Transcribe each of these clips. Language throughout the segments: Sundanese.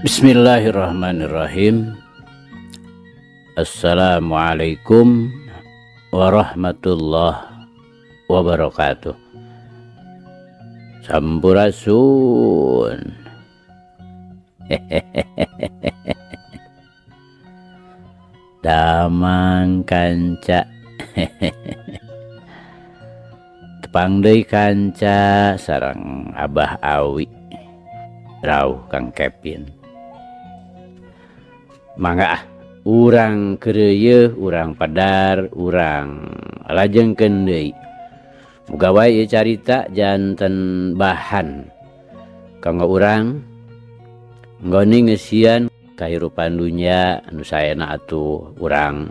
Bismillahirrahmanirrahim. Assalamualaikum warahmatullahi wabarakatuh. Sampurasun. Damang kanca. Tepang deui kanca sareng Abah Awi. Rauh Kang Kevin. Mangga ah, urang keureuyeun, urang padar, urang lajengkeun deui. Muga wae ieu carita janten bahan kanggo urang nggoni ngeusian kahirupan dunya anu saena atuh urang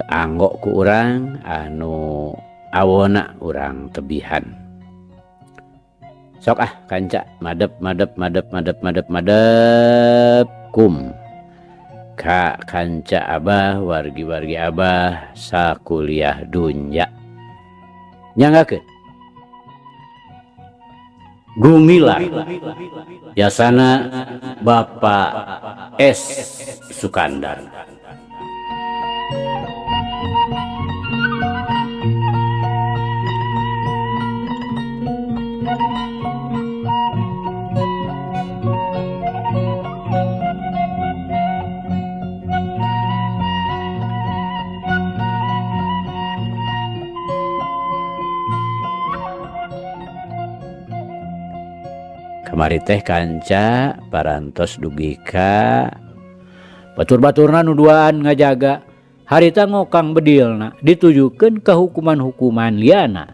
anggo ku urang anu awona urang tebihan. Sok ah kanca madep madep madep madep madep madep kum ka kanca abah wargi-wargi abah sakuliah dunya. Nyanggakeun Gumilar yasana Bapak S Sukandar. Kamari teh kanca parantos dugi ka batur-baturna nu duaan ngajaga harita ngokang bedilna ditujukeun ka hukuman-hukuman liana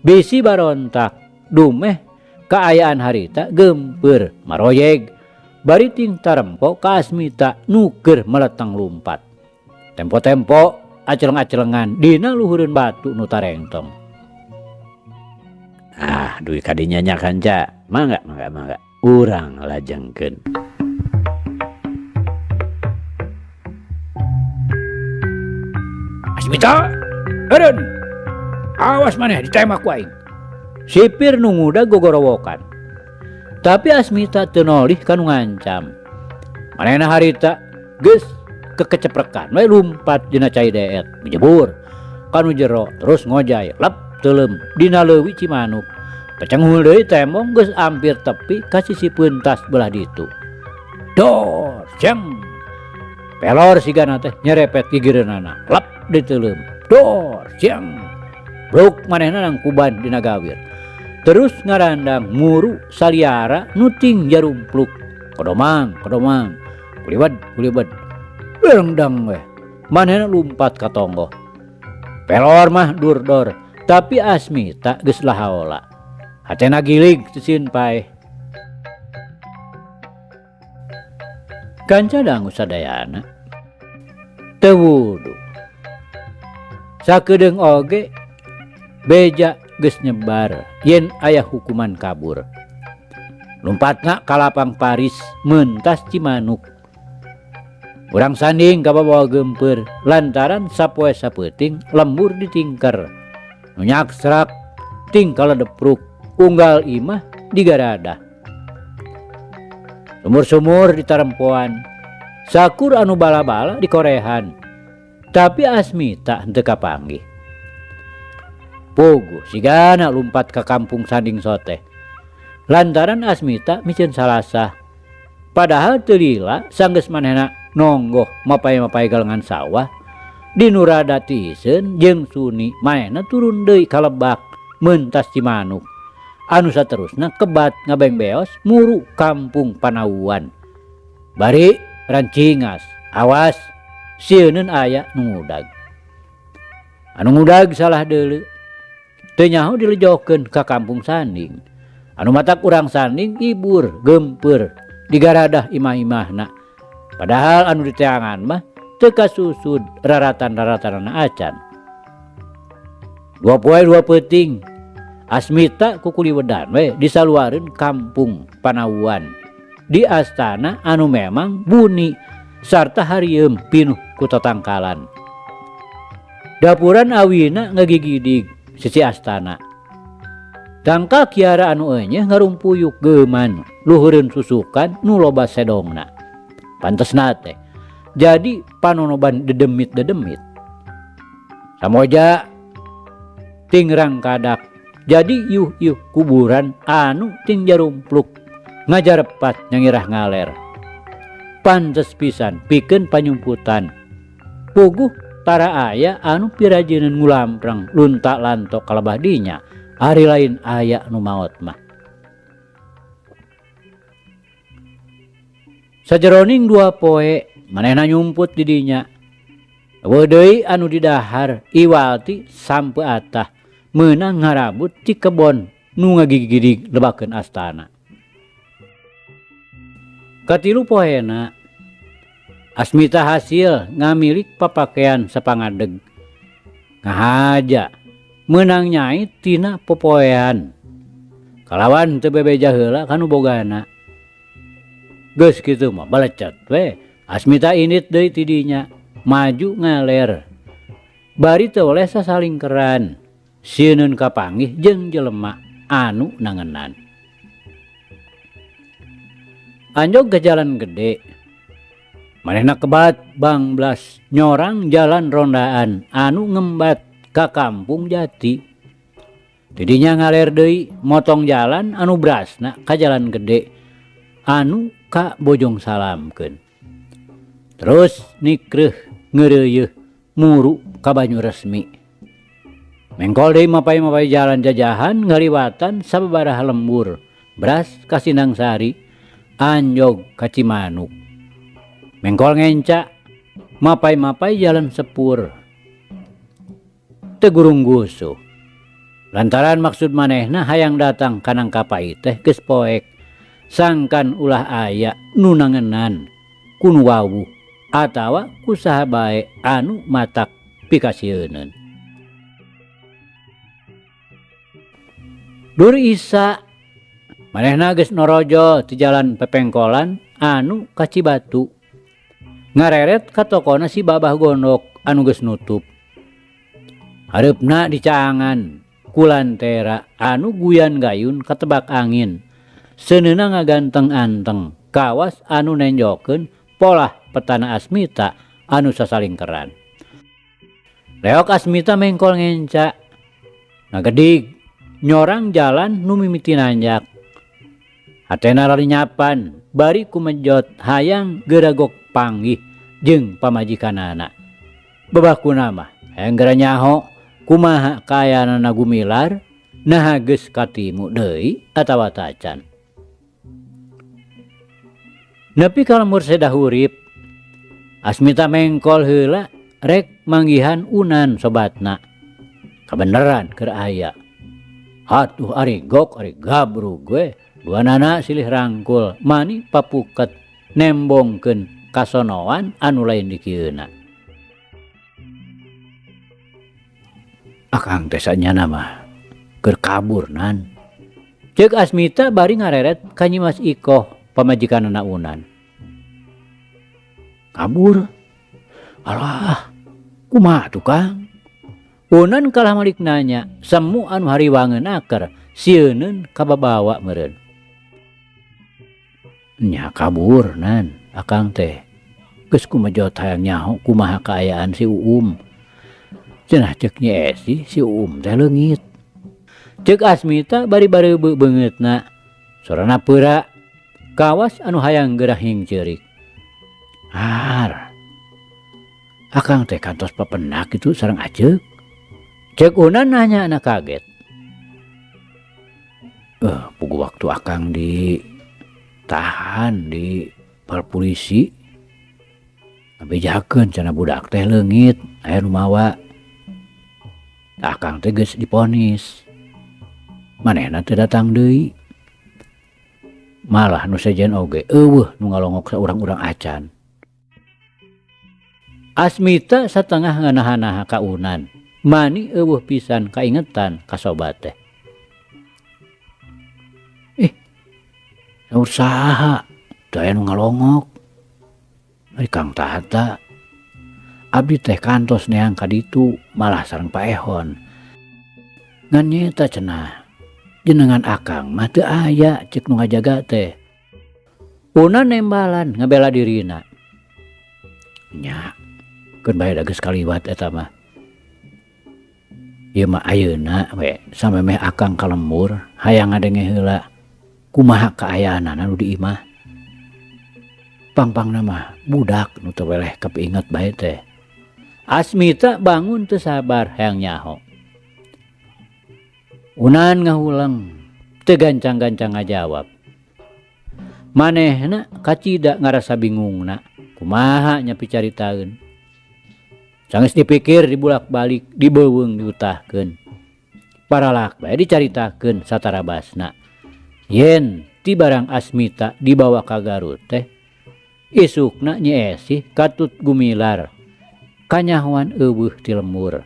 bisi barontak dumeh kaayaan harita geumpeur maroyeg bari ting tarempo ka Asmita nu keur meleteng lumpat tempo-tempo aceleng-acelengan dina luhureun batu nu tarengtong. Ah, duit kadinya nya kanca. Mangga, mangga, mangga. Urang lajengkeun. Asmita, eureun. Awas maneh ditembak ku aing. Sipir nu ngudag gogorowokan. Tapi Asmita teu nolih ka nu ngancam. Manehna harita geus kekeceprekan we lumpat dina cai deet, ngejebur ka nu jero terus ngojay lep teuleum dina leuwi Cimanuk. Pecenghul deui tembong geus ampir tepi ka sisi peuntas belah ditu. Dor, jeng. Pelor sigana teh nyerepet gigireunana. Lep diteuleum. Dor, jeng. Bluk manehna nangkuban dina gawir. Terus ngarandang muru saliara nuting jarumpluk. Kodomang, kodomang. Kulibad, kulibad. Berengdang weh. Manehna lumpat ka tonggoh. Pelor mah dur-dor, tapi Asmita geus lahaola. Hatena gilig teu sieun paeh. Kanca dangu sadayana teu wudu. Sakedeung oge beja geus nyebar yen aya hukuman kabur. Lumpatna ka lapang Paris mentas Cimanuk. Urang sanding kabawa geumpeur lantaran sapoe sapeuting lembur ditingker. Nu nyaksrak ting kaledepruk unggal imah digaradah. Sumur-sumur ditarempoan, sakur anu bala-bala dikorehan. Tapi Asmita henteu kapanggih. Puguh sigana lumpat ka kampung sanding soteh. Lantaran Asmita miceun salasah. Padahal teu lila sanggeus manehna nonggoh mapay-mapay galengan sawah di nu rada tiiseun jeung suni manehna turun deui ka lebak mentas Cimanuk. Anu saterusna kebat ngabengbeos muru kampung Panawuan. Bari rancingas, awas sieuneun aya nu ngudag. Anu ngudag salah deuleu. Teu nyaho dilejokeun ka kampung sanding. Anu matak urang sanding ibur geumpeur digaradah imah-imahna. Padahal anu diteangan mah teu kasusud raratan-raratanana acan. Dua poe dua peuting Asmita kukuliwedan we disaluareun kampung Panawuan di astana anu memang buni sarta harieum pinuh ku tatangkalan. Dapuran awina ngagigidig sisi astana. Tangkal kiara anu enyeh ngarumpuyuk geuman luhureun susukan nu loba sedongna. Pantesna teh jadi panonoban dedemit-dedemit. Samoja tingrang kadak jadi yuh-yuh kuburan anu ting jarumpluk ngajarepat nyangirah ngaler. Pantes pisan pikeun panyumputan. Puguh tara aya anu pirajeuneun ngulampreng lunta lantok kalebah dinya. Ari lain aya nu maot mah. Sajeroning dua poe manehna nyumput di dinya. Eueuh deui anu didahar iwal ti sampeu atah meunang ngarabut ti kebon nu ngagigidig lebakeun astana. Katilu poena Asmita hasil ngamilik papakean sapangadeg. Ngahaja meunang nyait tina popoean. Kalawan teu bebeja heula kanu bogana. Geus kitu mah balecet we. Asmita indit deui ti dinya, maju ngaler. Bari teu oleh sasalingkeran, sieuneun kapanggih jeung jelema anu nangenan. Anjog ka jalan gede. Manehna kebat bangblas nyorang jalan rondaan anu ngembat ka kampung Jati. Tidinya ngaler deui motong jalan anu brasna ka jalan gede anu ka Bojong Salamkeun. Terus nikreuh ngeureuyeuh muru ka Banyu Resmi. Mengkol deui mapay-mapay jalan jajahan ngaliwatan sababaraha lembur bras ka Sindang Sari anjog ka Cimanuk. Mengkol ngenca mapay-mapay jalan sepur. Teu gurung gusuh. Lantaran maksud manehna hayang datang ka Nangkapai teh geus poek. Sangkan ulah aya nu nangenan ku nu wawuh atawa ku saha bae anu matak pikasieuneun. Dur Isa manehna geus norojol ti jalan pepengkolan anu ka Cibatu. Ngareret ka tokona si Babah Gondok anu geus nutup. Hareupna dicaangan ku lantera anu guyan gayun katebak angin. Seuneuna ngaganteng-anteng kawas anu nenjokeun polah petana Asmita anu sasalingkeran. Leok Asmita mengkol ngenca. Ngagedig nyorang jalan nu mimiti nanjak. Hatena lalinyapan bari kumejot hayang geragok panggih jeung pamajikanana. Babakuna mah hayang geura nyaho kumaha kaayaanana gumilar naha geus katimu deui atawa tacan. Nepi ka lembur sedah hurip, Asmita mengkol heula rek manggihan unan sobatna. Kabeneran keur aya. Atuh ari gok ari gabrug we, duanana silih rangkul mani papuket nembongkeun kasonoan anu lain dikieuna. Akang teh sanyana mah keur kabur nan. Ceuk Asmita bari ngareret ka Nyi Mas Ikoh pamajikanana Unan. Kabur? Alah, kumaha tuh Kang? Unan kalah malik nanya, semu anu hariwangeun aker, sieuneun kababawa meureun. Nya kabur nan, akang teh. Geus kumejot hayang nyaho kumaha kaayaan si Uum. Cenah ceuk Nyi Esi, si Uum teh leungit. Ceuk Asmita bari bareubeu beungeutna, sorana peura, kawas anu hayang geurah hingceurik. Har, akang teh kantos papenak kitu sareng Aceuk. Ceuk Unan nanya anak kaget. Pugu waktu akang ditahan di pal polisi. Ngabejakeun cenah budak teh leungit aya nu mawa. Akang teh geus diponis. Manehna teu datang deui. Malah nu sejen oge eueuh nu ngalongok saurang-urang acan. Asmita satengah nganaha-naha ka Unan, mani eueuh pisan kaingetan ka sobat teh. Saur saha teu aya nu ngalongok. Ari Kang Tata, abdi teh kantos neang ka ditu malah sareng Pak Ehon. Ngan nyaeta cenah Jenengan akang mah teu aya cek nu ngajaga teh. Unan nembalan ngabela dirina. Nya, keun bae da geus kaliwat eta mah. Ieu mah ayeuna we samemeh akang ka lembur hayang ngadenge heula kumaha kaayaanana nu di imah. Pangpangna mah budak nu teu weleh kapiinget bae teh. Asmita bangun teu sabar hayang nyaho. Unan ngahuleng teu gancang-gancang ngajawab. Manehna kacida ngarasa bingungna kumaha nya picaritaeun. Sanggeus dipikir dibulak-balik dibeuweung diutahkeun. Paralak bae dicaritakeun satarabasna. Yen ti barang Asmita dibawa ka Garut teh isukna Nyi Esih katut gumilar kanyahoan eueuh ti lembur.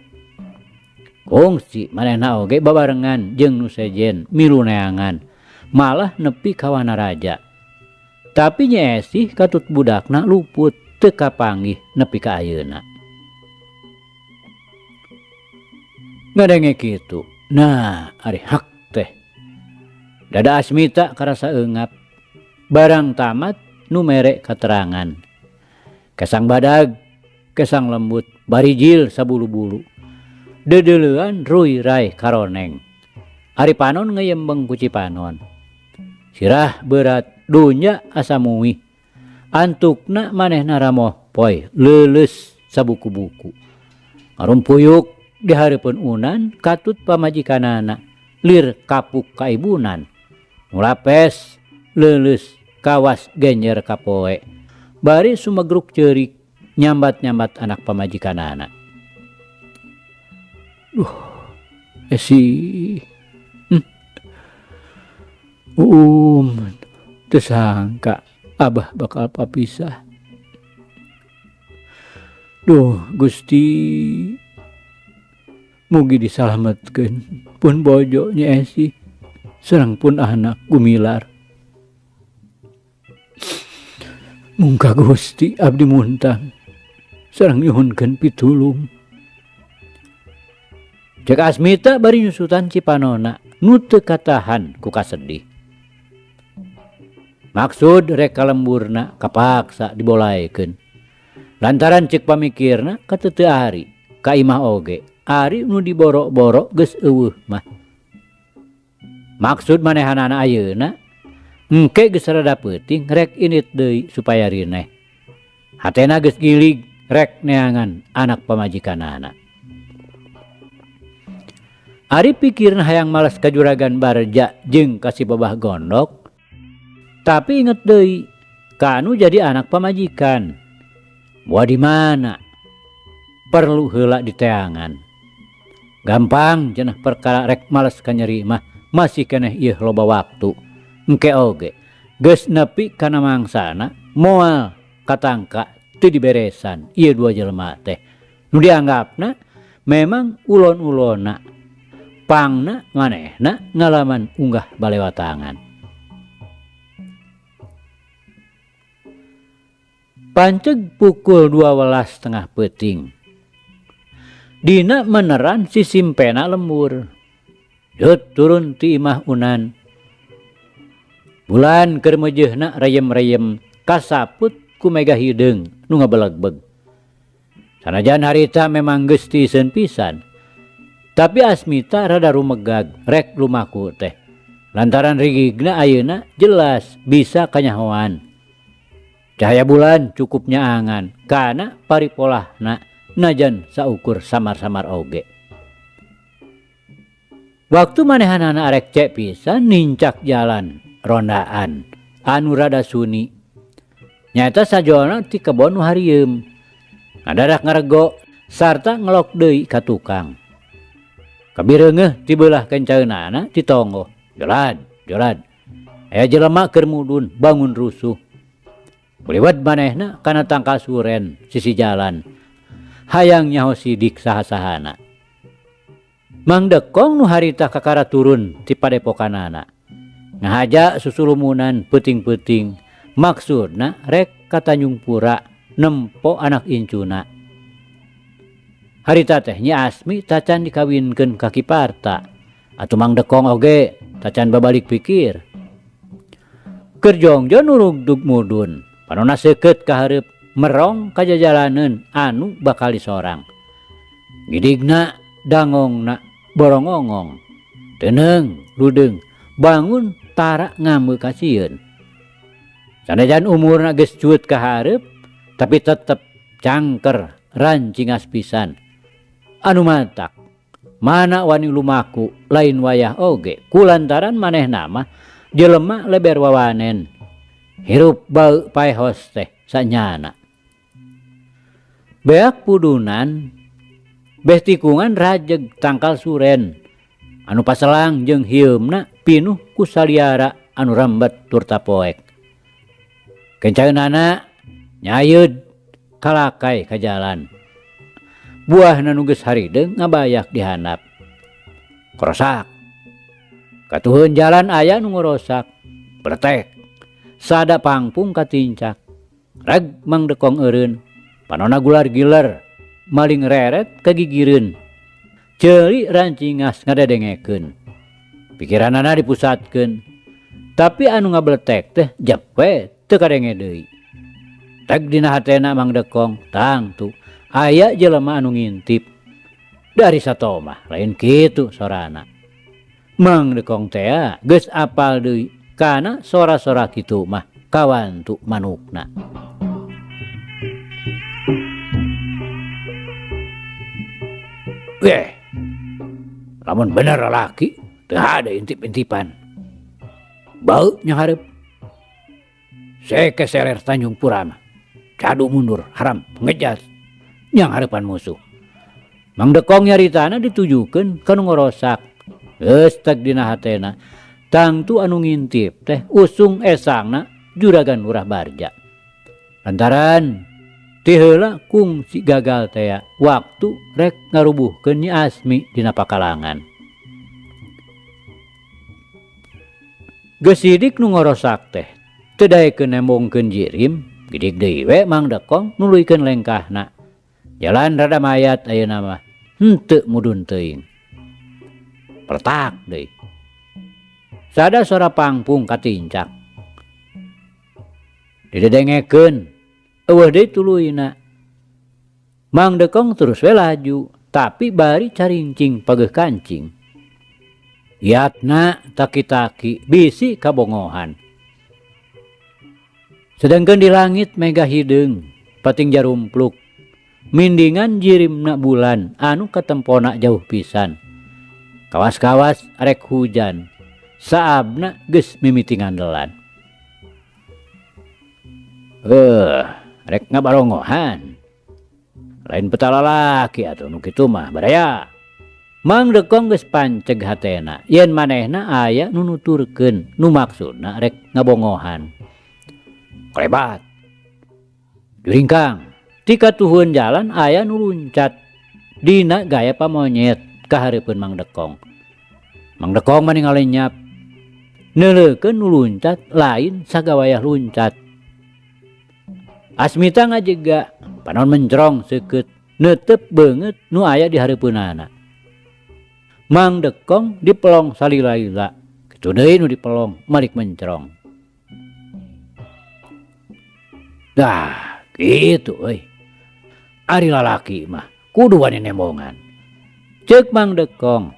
Kungsi manehna oge babarengan jeung nu sejen milu neangan malah nepi ka Wanaraja. Tapi Nyi Esih katut budakna luput teu kapanggih nepi ka ayeuna. Ngadenge kitu, nah ari hak teh. Dada Asmita karasa eungap. Barang tamat nu mere katerangan. Kesang badag, kesang lembut, barijil sabulu-bulu. Dedeleuan ruy rai karoneng. Ari panon ngeyembeng ku cipanon. Sirah berat dunya asa muih. Antukna manehna ramoh poy leuleus sabuku-buku. Ngarumpuyuk di hareupeun Unan katut pamajikanana lir kapuk kaibunan. Mulapes leuleus kawas genjer kapoe. Bari sumegruk ceurik nyambat-nyambat anak pamajikanana. Duh, Esi. Teu sangka abah bakal papisah. Duh, Gusti. Mugi disalametkeun pun bojo Nyi Esi sareng pun anak Gumilar. Mungka Gusti abdi muntang sareng nyuhunkeun pitulung. Cek Asmita bari nyusutan cipanona nu teu katahan ku kasedih. Maksud rek kalemburna kapaksa dibolaekeun. Lantaran cek pamikirna kateteu ari ka imah oge ari nu diboro-boro geus eueuh mah. Maksud manehanana ayeuna engke geus rada peuting rek init deui supaya rineh. Hatena geus gilig rek neangan anak pamajikanana. Ari pikirna hayang males ka juragan Barja jeung ka si Babah Gondok, tapi inget deui ka anu jadi anak pamajikan. Moal di mana? Perlu heula diteangan. Gampang cenah perkara rek males ka nyeri mah masih keneh ieu loba waktu. Engke oge geus nepi kana mangsana moal katangka teu diberesan ieu dua jelema teh. Nu dianggapna memang ulon-ulonna. Pangna manehna ngalaman unggah balewatangan. Panceg pukul 12.30 peuting. Dina meneran sisimpena lembur. Deut turun ti imah Unan. Bulan keur meujeuhna reyem-reyem kasaput ku mega hideung nu ngabelegbeg. Sanajan harita memang geus tiiseun pisan. Tapi Asmita rada rumegag rek lumaku teh. Lantaran rigigna ayeuna jelas bisa kanyahoan. Cahaya bulan cukup nyaangan kana paripolahna najan saukur samar-samar oge. Waktu manehanana arek cek pisan nincak jalan rondaan anu rada suni. Nyaeta sajolna ti kebon nu harieum. Ngadadak ngarego sarta ngelok deui ka tukang. Kabireungeuh ti beulah kencaeunana ti tonggoh. Jolad, jolad. Aya jelema keur mudun bangun rusuh. Kuliwat manehna kana tangkal suren sisi jalan. Hayang nyaho sidik saha-sahana. Mang Dekong nu harita kakara turun ti padepokanana. Ngahaja susulumunan peuting-peuting. Maksudna rek ka Tanjung Pura nempo anak incuna. Harita teh Nyi Asmi tacan dikawinkeun ka Ki Parta. Atuh Mang Dekong oge tacan babalik pikir. Keur jongjon nurugdug mudun, panona seukeut ka hareup merong ka jajalaneun anu bakal disorang. Gidigna dangongna borongongong. Teuneung ludeung bangun tara ngambeu kasieun. Sanajan umurna geus cuut ka hareup tapi tetep cangker rancingas pisan. Anu matak mana wani lumaku lain wayah oge kulantaran manehna mah jelema leber wawanen. Hirup bau paehos teh sanyana. Beak pudunan beh tikungan rajeg tangkal suren anu paselang jeung hieumna pinuh ku saliara anu rembet turta poek. Kencaeunana nyayeud kalakai ka jalan. Buahna nu geus harideung ngabayak di handap. Korosak. Katuheun jalan aya nu ngorosak. Bletek. Sada pangpung katincak. Reg Mang Dekong eureun. Panona gular giler. Maling reret kagigireun. Ceuli rancingas ngadedengekeun. Pikiranana dipusatkeun. Tapi anu ngabletek teh jepe teu kadenge deui. Teg dina hatena Mang Dekong tangtu aya jelema anu ngintip. Dari satomah lain kitu sorana. Mang Dekong tea geus apal deui kana sora-sora kitu mah kawantu manukna. Weh, lamun bener lalaki teu hade intip-intipan. Bau nya hareup. Seke seler Tanjung Pura mah. Cadu mundur haram ngejas nyang hareupan musuh. Mang Dekong nyaritana ditujukeun ka nu ngorosak. Geus teg dina hatena. Tangtu anu ngintip teh usung esangna juragan Lurah Barja. Lantaran ti heula kungsi gagal tea waktu rek ngarubuhkeun Nyi Asmi dina pakalangan. Geus sidik nu ngorosak teh teu daekeun nembongkeun jirim, gidig deui we Mang Dekong nuluykeun lengkahna. Jalan rada mayat ayeuna mah henteu mudun teuing. Pertak deui. Sada sora pangpung katincak. Didedengekeun eueuh deui tuluyna. Mang Dekong terus we laju, tapi bari carincing pageuh kancing. Iatna taki-taki bisi kabongohan. Sedangkan di langit mega hideung, pating jarumpluk. Mindingan jirimna bulan anu katempona jauh pisan. Kawas-kawas arek hujan, saabna geus mimiti ngandelan. Rek ngabarongohan. Lain peta lalaki atuh nu kitu mah baraya. Mang Dekong geus panceg hatena yen manehna aya nu nuturkeun nu maksudna rek ngabongohan. Klebat. Juringkang ti katuhun jalan aya nu luncat dina gaya pamonyet ka hareupeun Mang Dekong. Mang Dekong mah ngalenyap. Neuleukeun nu luncat lain sagawayah luncat. Asmita ngajega panon mencrong seukeut neuteup beungeut nu aya di hareupeunana. Mang Dekong dipelong salila-lila. Kitu deui nu dipelong malik mencrong. Dah, kitu euy. Ari lalaki mah kudu wani nembongan. Ceuk Mang Dekong.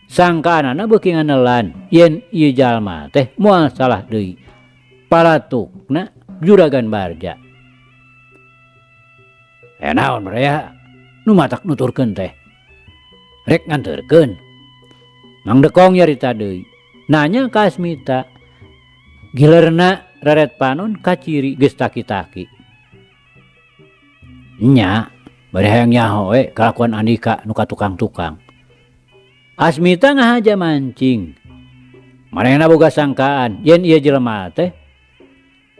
Sangkaanana beuki nganelan yen ieu jalma teh moal salah deui. Palatukna juragan Barja. Naon baraya nu matak nuturkeun teh. Rek nganterkeun. Mang Dekong nyarita deui. Nanya ka Asmita. Gilerna reret panon kaciri geus taki-taki. Nya, bari hayang nyaho we kalakuan Andika nu ka tukang-tukang. Asmita ngahaja mancing. Manehna boga sangkaan yen ieu jelema teh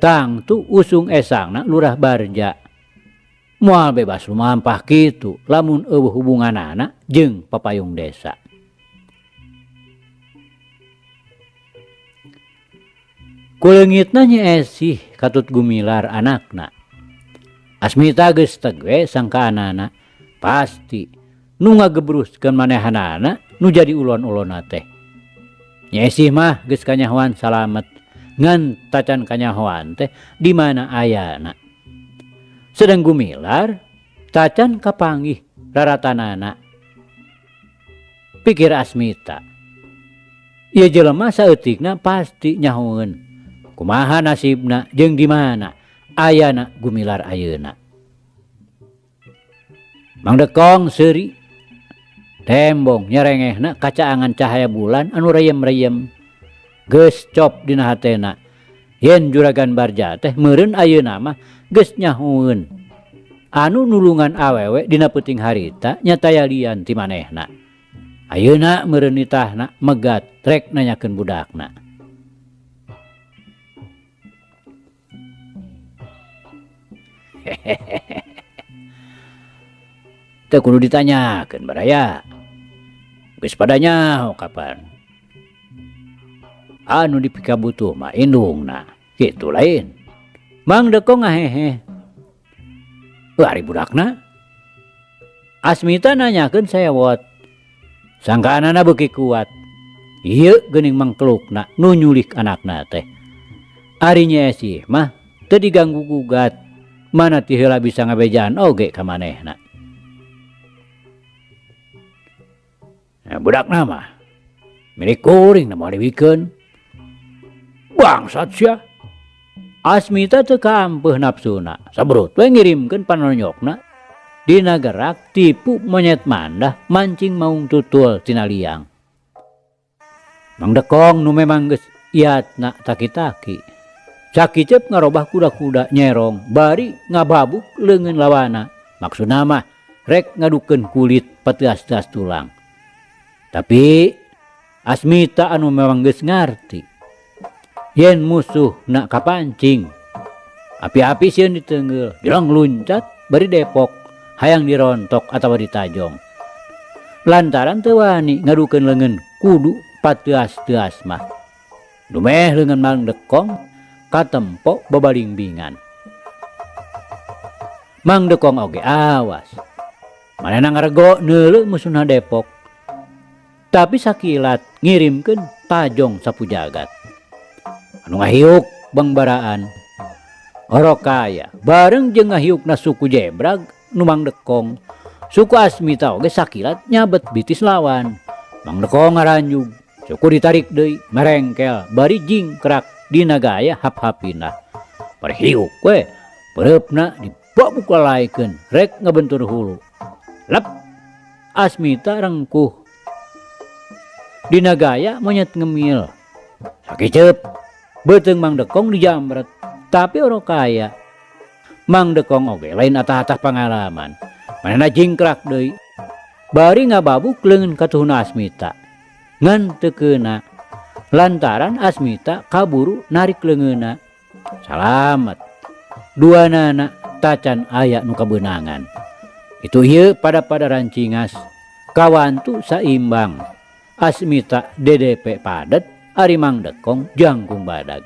tangtu usung esangna Lurah Barja. Moal bebas lumampah kitu lamun eueuh hubunganana jeung papayung desa. Kuleungitna Nyi Esih katut gumilar anakna. Asmita geus teg we sangkaanana pasti nu ngagebruskeun manehanana nu jadi ulon-ulonna teh. Nyi Esih mah geus kanyahoan salamet ngan tacan kanyahoan teh di mana ayana. Sedeng Gumilar tacan kapanggih raratanana. Pikir Asmita. Ieu jelema saeutikna pasti nyahoeun kumaha nasibna jeung di mana ayana Gumilar ayeuna. Mang Dekong seuri tembong nyerengehna kacaangan cahaya bulan anu reyem-reyem. Geus cop dina hatena yen Juragan Barja teh meureun ayeuna mah geus nyahoeun anu nulungan awewe dina peuting harita nya taya lian ti manehna. Ayeuna meureun nitahna megat rek nanyakeun budakna. Hehehe. Teu kudu ditanyakeun baraya. Geus pada nyaho kapan. Anu dipikabutuh mah indungna, kitu lain. Mang Dekong ngahehe. Heuh ari budakna? Asmita nanyakeun sewot. Sangkaanana beuki kuat. Ieu geuning mangkelukna nu nyulik anakna teh. Ari Nyi Esih mah teu diganggu gugat. Mana ti heula bisa ngabejaan oge ka manehna. Nah, budakna mah milik kuring na moal dibikeun. Bangsat sia. Asmita teu kaampeuh nafsuna. Sabrut we ngirimkeun panonyokna dina gerak tipu monyet mandah mancing maung tutul tina liang. Mang Dekong nu memang geus iatna taki-taki. Cakicep ngarobah kuda-kuda nyerong bari ngababuk leungeun lawana. Maksudna mah rek ngadukeun kulit peteas-teas tulang. Tapi Asmita anu memang geus ngarti yen musuh nak kapancing. Api-api sieun ditenggel, jeleng luncat bari depok hayang dirontok atawa ditajong. Lantaran teu wani ngadukeun leungeun kudu pateas-teas mah. Dumeh leungeun Mang Dekong katempo babalingbingan. Mang Dekong oge awas. Manehna ngarego neuleuh musuhna depok. Tapi sakilat ngirimkeun tajong sapu jagat. Anu ngahiuk bangbaraan. Orokaya bareng jeung ngahiukna suku Jebrag nu Mang Dekong. Suku Asmita oge sakilat nyabet bitis lawan. Mang Dekong ngaranjug, suku ditarik deui merengkel bari jingkrak dina gaya hap-hapina. Bari hiuk we, pereupna dibabuk lalaikeun rek ngabentur hulu. Lep Asmita rengkuh. Dina gaya monyet ngemil. Sakiceup beuteung Mang Dekong dijamret, tapi Orokaya. Mang Dekong oge lain atah-atah pangalaman. Manehna jingkrak deui. Bari ngababuk leungeun katuhuna Asmita. Ngan teu keuna. Lantaran Asmita kaburu narik leungeunna. Salamet. Duanana tacan aya nu kabeunangan. Itu ieu pada-pada rancingas. Kawantu saimbang. Asmita DDP padet, ari Mang Dekong jangkung badag.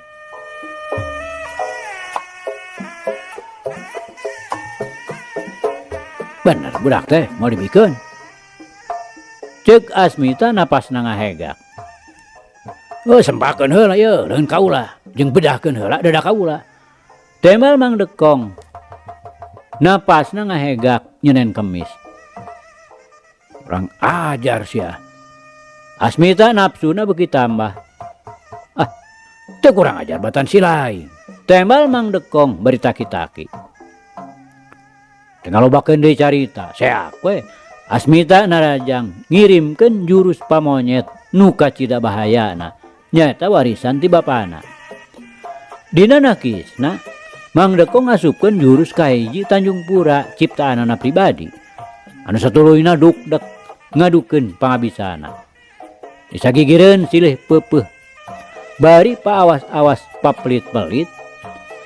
Bener budak teh mau dibikeun. Ceuk Asmita napasna ngahegak. Oh, sempakeun heula ieu leungeun kaula jeung bedahkeun heula dada kaula. Tembal Mang Dekong. Napasna ngahegak nyenen kemis. Kurang ajar sia. Asmita nafsuna beuki tambah. Ah, teu kurang ajar batan si lain. Tembal Mang Dekong bari taki-taki. Teu ngalobakeun deui carita, seak we. Asmita narajang ngirimkeun jurus pamonyet nu kacida bahayana, nyaeta warisan ti bapana. Dina nakisna, Mang Dekong ngasupkeun jurus kahiji Tanjung Pura ciptaanana pribadi. Anu satuluyna dukdek ngadukeun pangabisana. Disagigireun silih peupeuh. Bari paawas-awas papelit-pelit,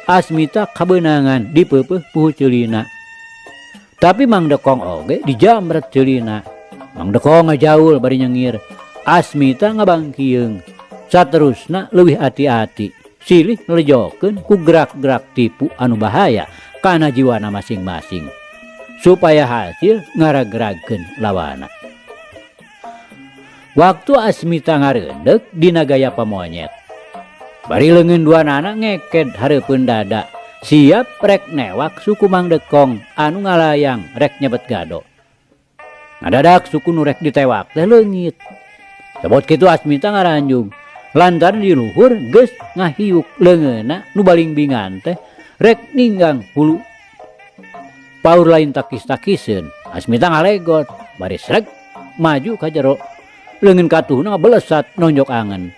Asmita kabeunangan dipeupeuh puhu ceulina. Tapi Mang Dekong oge dijamret ceulina. Mang Dekong ngajaul bari nyengir. Asmita ngabangkieung. Saterusna leuwih ati-ati. Silih ngelejokeun ku gerak-gerak tipu anu bahaya kana jiwana masing-masing. Supaya hasil ngaragragkeun lawana. Waktu Asmita ngareundek dina gaya pamonyet. Bari leungeun duanana ngeked hareupeun dada, siap rek newak suku Mang Dekong anu ngalayang rek nyebet gado. Ngadadak suku nu rek ditewak teh leungit. Sebot kitu Asmita ngaranjung, lantaran di luhur geus ngahiuk leungeunna nu balingbingan teh rek ninggang hulu. Paur lain takis-takiseun, Asmita ngalegot, bari sreg maju ka jero. Leungeun katuhna ngabelesat nonjok angen.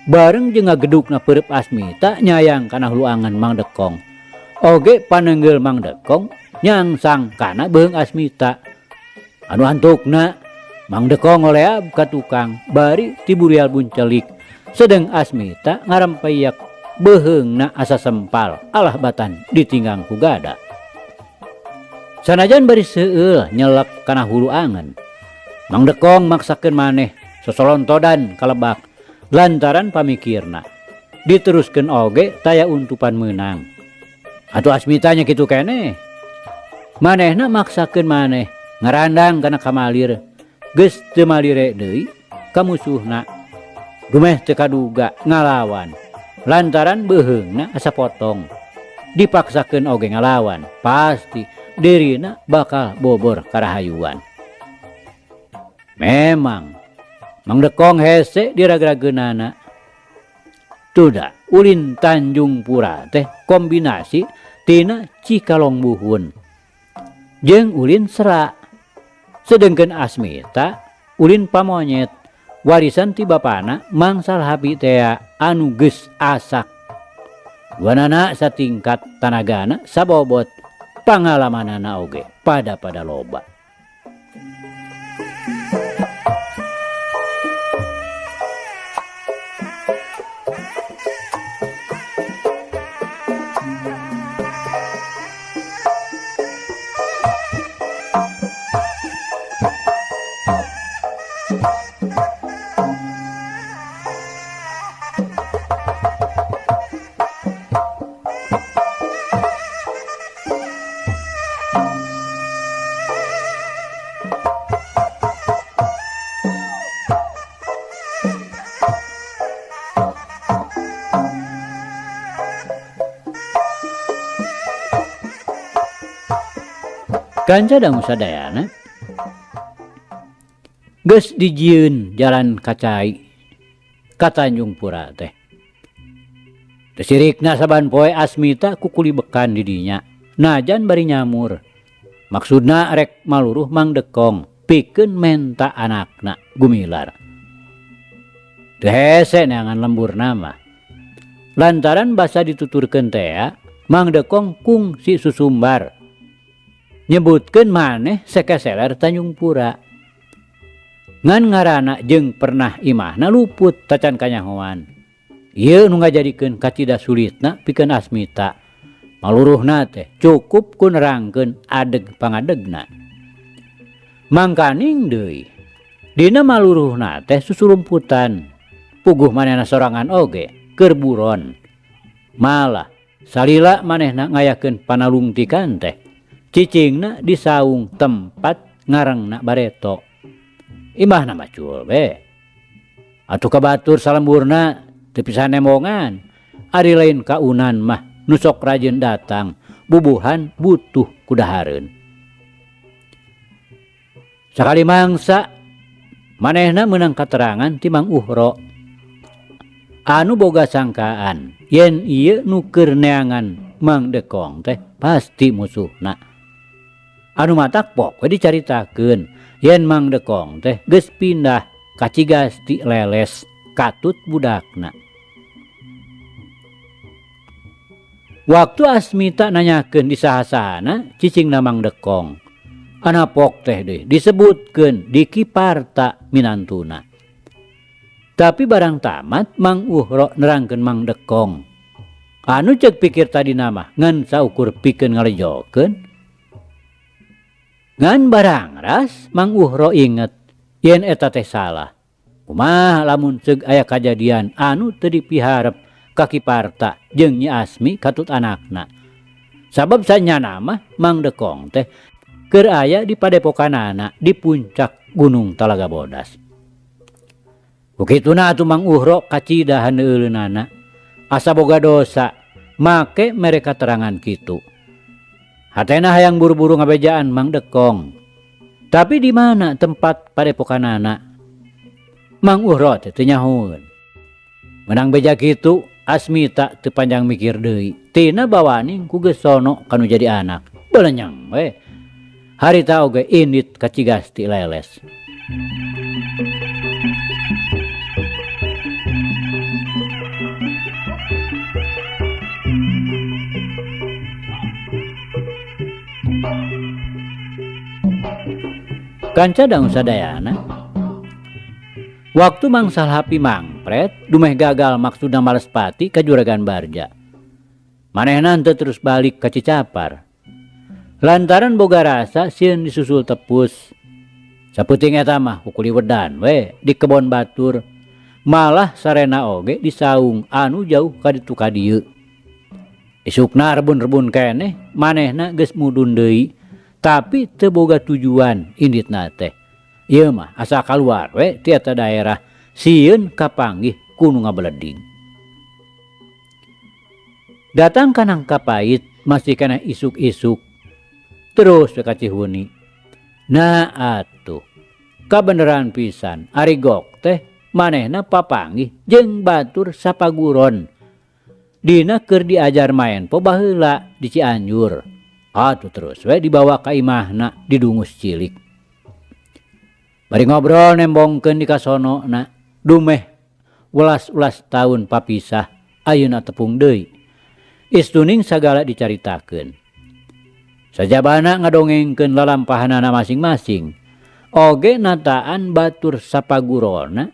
Bareng jeung ngagedukna peureub Asmita nyayang kana hulu angen Mang Dekong. Oge panenggel Mang Dekong nyangsang kana beuheung Asmita. Anu antukna Mang Dekong ngoleab ka tukang bari tiburial buncelik. Sedeng Asmita ngarempeyak beuheungna asa sempal alah batan ditinggang ku gada. Sanajan bari seueul nyelek kana hulu angen, Mang Dekong maksakeun maneh sosolontodan kalebak lantaran pamikirna diteruskeun oge taya untupan meunang. Atuh Asmita nya kitu keneh. Manehna maksakeun maneh ngarandang kana kamalir geus teu malire deui ka musuhna. Dumeh teu kaduga ngalawan lantaran beuheungna asa potong. Dipaksakeun oge ngalawan pasti dirina bakal bobor karahayuan. Memang Mang Dekong hese diragrageunana. Tuda ulin Tanjung Pura teh kombinasi tina Cikalong Buhun jeung ulin Sera. Sedengkeun Asmita ulin pamonyet warisan ti bapana Mang Salhapi tea anu geus asak. Duanana satingkat tanagana sabobot, pangalamanana oge pada-pada loba. Kanca dangu sadayana geus dijieun jalan kacai ka Tanjung Pura teh. Teu sirikna saban poe Asmita kukulibekan di dinya, najan bari nyamur. Maksudna rek maluruh Mang Dekong pikeun menta anakna Gumilar. Teu hese neangan lemburna mah. Lantaran basa dituturkeun tea, Mang Dekong kungsi susumbar. Nyebutkeun maneh sekeseler Tanjung Pura. Ngan ngaranna jeung pernah imahna luput tacan kanyahoan. Ieu nu ngajadikeun kacida sulitna pikeun Asmita. Maluruhna teh cukup ku nerangkeun adeg pangadegna. Mangkaning deui, dina maluruhna teh susurumputan. Puguh manehna sorangan oge keur buron. Malah salila manehna ngayakeun panalungtikan teh cicingna di saung tempat ngarengna bareto. Imahna macul be. Atuh kabatur salemburna teu bisa nembongan. Ari lain kaunan mah nu sok rajin datang, bubuhan butuh kudahareun. Sakali mangsa manehna meunang katerangan ti Mang Uhro. Anu boga sangkaan yen ieu nu keur neangan Mang Dekong teh pasti musuhna. Anu matak pok we dicaritakeun yen Mang Dekong teh geus pindah ka Cigasti Leles katut budakna. Waktu Asmita nanyakeun di saha-sahana cicingna Mang Dekong. Anapok teh deui disebutkeun di Kiparta minantuna. Tapi barang tamat Mang Uhro nerangkeun Mang Dekong. Anu ceuk pikir tadi nama ngan saukur pikeun ngalejokeun. Ngan barang ras Mang Uhro inget yen eta teh salah. Kumaha lamun ceuk aya kajadian anu teu dipiharep ka Kiparta jeung Nyi Asmi katut anakna. Sabab sanyana mah Mang Dekong teh keur aya di padepokanana di puncak Gunung Talaga Bodas. Ku kituna atuh Mang Uhro kacida haneuleunana asa boga dosa make mere katerangan kitu. Hatena hayang buru-buru ngabejaan Mang Dekong. Tapi di mana tempat padepokanana? Mang Uhro teh teu nyahoeun. Menang beja kitu Asmita teu panjang mikir deui. Tina bawaning ku geus sono kanu jadi anak. Belenyeng we. Harita oge indit ka Cigasti leles. Kanca dangu sadayana. Waktu Mang Salhapi mangpret, dumeh gagal maksudna malespati ka Juragan Barja. Manehna henteu terus balik ka Cicapar. Lantaran boga rasa sieun disusul tepus. Saputing eta mah kukuliwedan we di kebon batur. Malah sarena oge di saung anu jauh ka ditu ka dieu. Isukna rebun-rebun keneh manehna geus mudun deui, tapi teu boga tujuan inditna teh. Ieu mah asa kaluar we ti eta daerah sieun kapanggih ku nu ngabeleding. Datang ka Nangka Pait masih keneh isuk-isuk terus we ka Cihuni. Nah atuh kabeneran pisan ari gok teh manehna papanggih jeung batur sapaguron. Dina keur diajar maen po baheula di Cianjur. Atuh terus we dibawa ka imahna didungus cilik. Bari ngobrol nembongkeun di kasonona dumeh welas-ulas taun papisah ayeuna tepung deui. Istuning sagala dicaritakeun. Sajabana ngadongengkeun lalampahanana masing-masing. Oge nataan batur sapagurona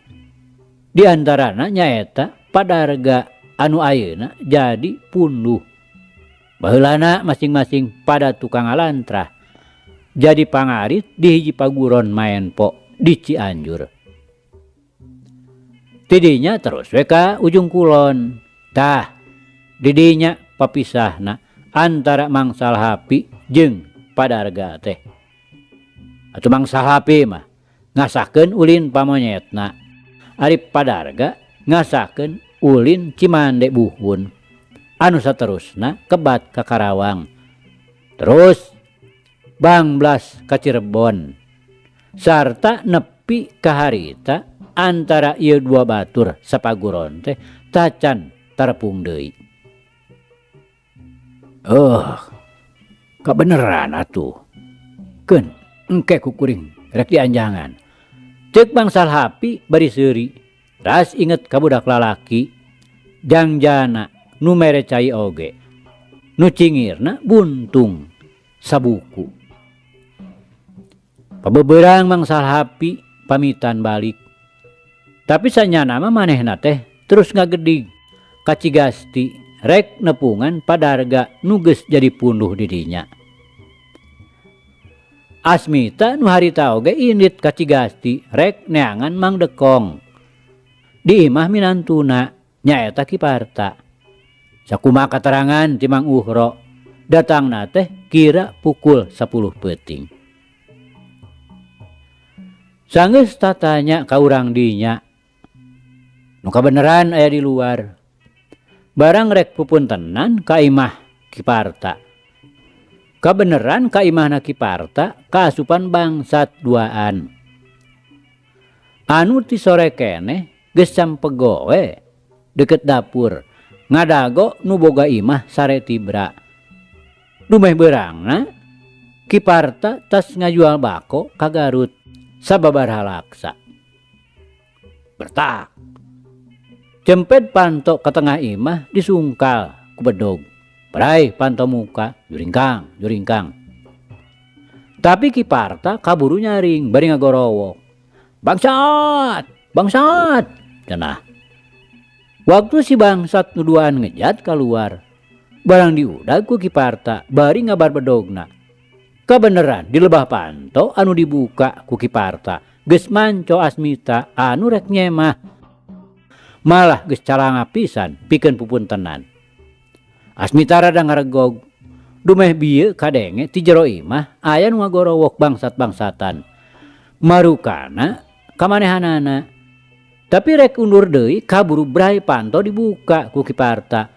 di antarana nyaeta padarga anu ayeuna jadi punduh. Baheulana masing-masing pada tukang alantrah. Jadi pangarit di hiji paguron maenpo di Cianjur. Tidinya terus we ka ujung kulon. Tah, didinya papisahna antara Mang Salhapi jeung padarga teh. Atuh Mang Salhapi mah ngasahkeun ulin pamonyetna. Ari padarga ngasahkeun ulin Cimande Buhun. Anu saterusna kebat ka Karawang. Terus Bangblas ka Cirebon. Sarta nepi ka harita antara ieu dua batur sapaguron teh tacan tarepung deui. Kabeneran atuh. Keun engke ku kuring rek dianjangan. Ceuk Mang Salhapi bari seuri. Ras inget ka budak lalaki jangjana nu mere cai oge. Nu cingirna buntung sabuku. Pabeberang Mang Salhapi pamitan balik. Tapi sanyana mah manehna teh terus ngagedig ka Cigasti rek nepungan padarga nu geus jadi punduh di dinya. Asmita nu harita oge indit ka Cigasti rek neangan Mang Dekong. Di imah minantuna nyaeta Ki Parta. Sakumaha katerangan ti Mang Uhro datangna teh kira pukul 10 peuting. Sanggeus tatanya ka urang dinya. Nu kabeneran aya di luar. Barang rek pupuntenan ka imah Ki Parta. Kabeneran ka imahna Ki Parta kaasupan bangsat duaan. Anu ti sore keneh geus campego we deket dapur ngadago nu boga imah sare tibra. Dumeh beurangna Ki Parta tas ngajual bako ka Garut sababaraha laksa. Bertak. Cempet panto ke tengah imah disungkal ku bedog. Perai panto muka juringkang, juringkang. Tapi Ki Parta kaburu nyaring bari ngagorowok. Bangsat, bangsat, cenah. Waktu si bangsat nuduhan ngejat keluar, barang diudag ku Ki Parta bari ngabar bedogna. Kabeneran di lebah panto anu dibuka ku Ki Parta geus manco Asmita anu rek nyemah. Malah geus calanga pisan pikeun pupuntenan. Asmita rada ngaregog. Dumeh bieu kadenge ti jero imah aya nu ngagorowok bangsat-bangsatan. Marukana kamanehanana. Tapi rek undur deui kaburu bray panto dibuka ku Ki Parta.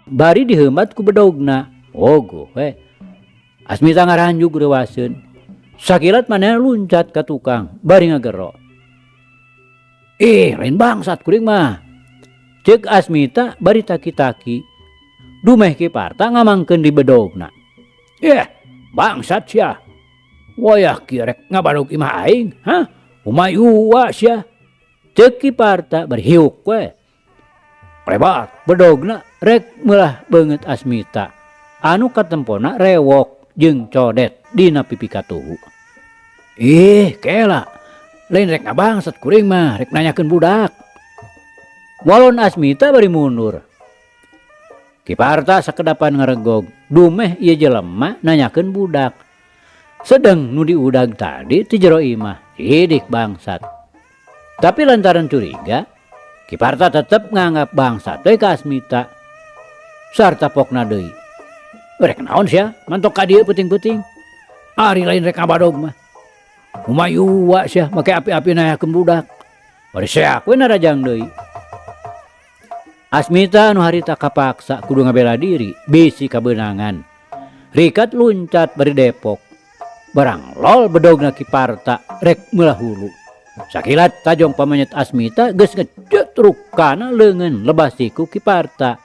Bari diheumat ku bedogna. Ogoh we. Asmita ngaranjug reuaseun. Sakilat manehna luncat ka tukang bari ngagero. Ih, lain bangsat kuring mah. Ceuk Asmita bari taki-taki. Dumeh Ki Parta ngamangkeun di bedogna. Ih, bangsat sia. Wayah kieu rek ngabadog imah aing, hah? Umay ua sia. Ceuk Ki Parta bari hiuk we. Lebat bedogna rek meulah beungeut Asmita anu katempona rewok jeung codet dina pipi katuhu. Ih, kela. Lain rek ngabangsat kuring mah, rek nanyakeun budak. Walon Asmita bari mundur. Ki Parta sakedapan ngaregog, dumeh ieu jelema nanyakeun budak. Sedeng nu diudag tadi ti jero imah, sidik bangsat. Tapi lantaran curiga, Ki Parta tetep nganggap bangsat we ka Asmita. Sarta pokna deui. Rek naon sia mantok ka dieu peuting-peuting. Ari lain rek ngabadog mah. Kumayua sia make api-api nanyakeun budak. Bari seak we narajang deui. Asmita anu harita kapaksa kudu ngabela diri bisi kabeunangan. Rikat luncat bari depok. Barang lol bedogna Ki Parta rek meulah hulu. Sakilat tajong pamanyet Asmita geus ngecetruk kana leungeun lebah siku Ki Parta.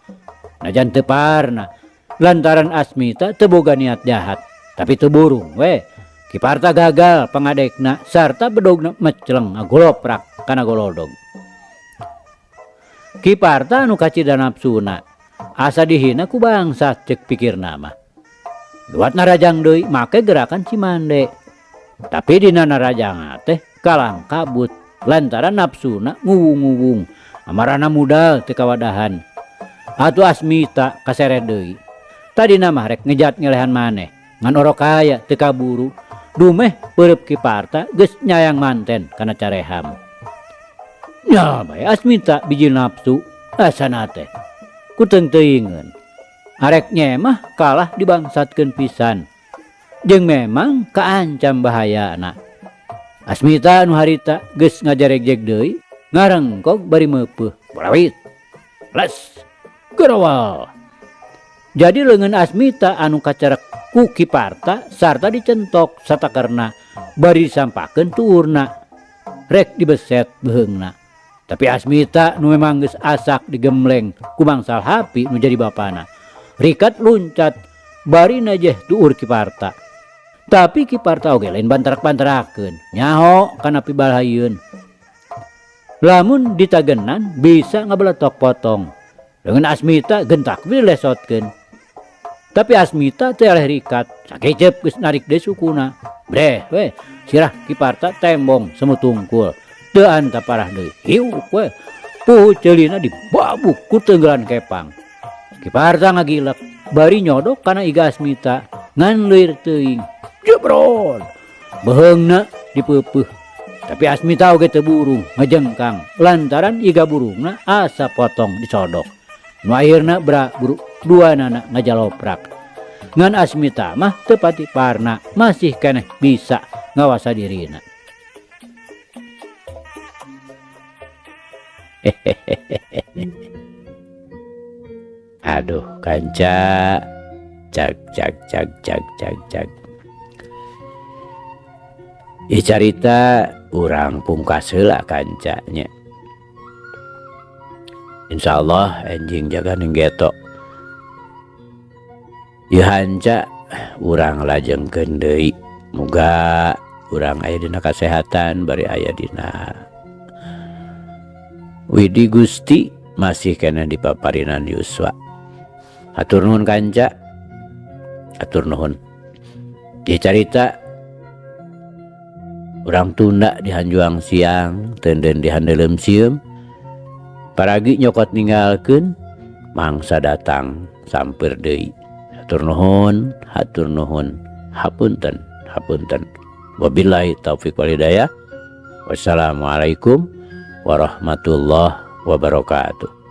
Najan teu parna lantaran Asmita teu boga niat jahat, tapi teu burung we. Ki Parta gagal pangadekna sarta bedogna mecleng ngagoloprak kana golodog. Ki Parta anu kacida nafsuna asa dihina ku bangsat ceuk pikirna mah. Duat narajang deui make gerakan cimande. Tapi dina narajang teh kalang kabut lantaran nafsuna nguwung-nguwung amarana mudal teu kawadahan. Atuh Asmita kaseret deui. Tadina mah rek ngejat ngelehan maneh ngan orok kaya teu kaburu. Dumeh peureub Ki Parta geus nyayang manten kana careham. Nya bae Asmita biji nafsu asana teh kuteung teuingeun. Arek nyemah kalah dibangsatkeun pisan. Jeung memang kaancam bahayana. Asmita anu harita geus ngajaregjeg deui ngarengkog bari meupeuh. Barawit. Les. Gerawal. Jadi leungeun Asmita anu kacerek ku Ki Parta sarta dicentok satakerna bari disampakeun tuurna. Rek dibeset beuheungna. Tapi Asmita nu memang geus asak digembleng ku Mangsal Hapi nu jadi bapana. Rikat luncat bari najeh tuur Ki Parta. Tapi Ki Parta oge lain bantarak-bantarakeun, nyaho kana pibalhayeun. Lamun ditagenan bisa ngabeletok potong. Leungeun Asmita gentak we dilesotkeun. Tapi Asmita teu eleh rikat, sakecep geus narik deui sukuna. Breh we, sirah Ki Parta tembong semut tungkul. Teu anta parah deui, hiuk we. Puhu ceulina dibabuk ku teunggelan kepang. Ki Parta ngagilek bari nyodok kana iga Asmita ngan leuir teuing. Jebrol. Beuheungna dipeupeuh. Tapi Asmita oge teu burung ngejengkang lantaran iga burungna asa potong disodok. Nu akhirna bra buru duanana ngajaloprak. Ngan Asmita mah teu pati parna masih keneh bisa ngawasa dirina. Aduh kanca cag cag cag cag cag cag. Ieu carita urang pungkas heula kanca nya. Insyaallah enjing jaga ning geto. Ieu hanca urang lajengkeun deui. Muga urang aya dina kasehatan bari aya dina Widi Gusti masih keneh di paparinan Yuswa. Hatur nuhun kanca. Hatur nuhun. Ieu carita urang tunda di hanjuang siang, teunden di handeuleum sieum. Paragi nyokot ninggalkeun, mangsa datang sampeur deui. Hatur nuhun, hatur nuhun, hapunten, hapunten. Wabillahi taufik wal hidayah. Wassalamualaikum warahmatullahi wabarakatuh.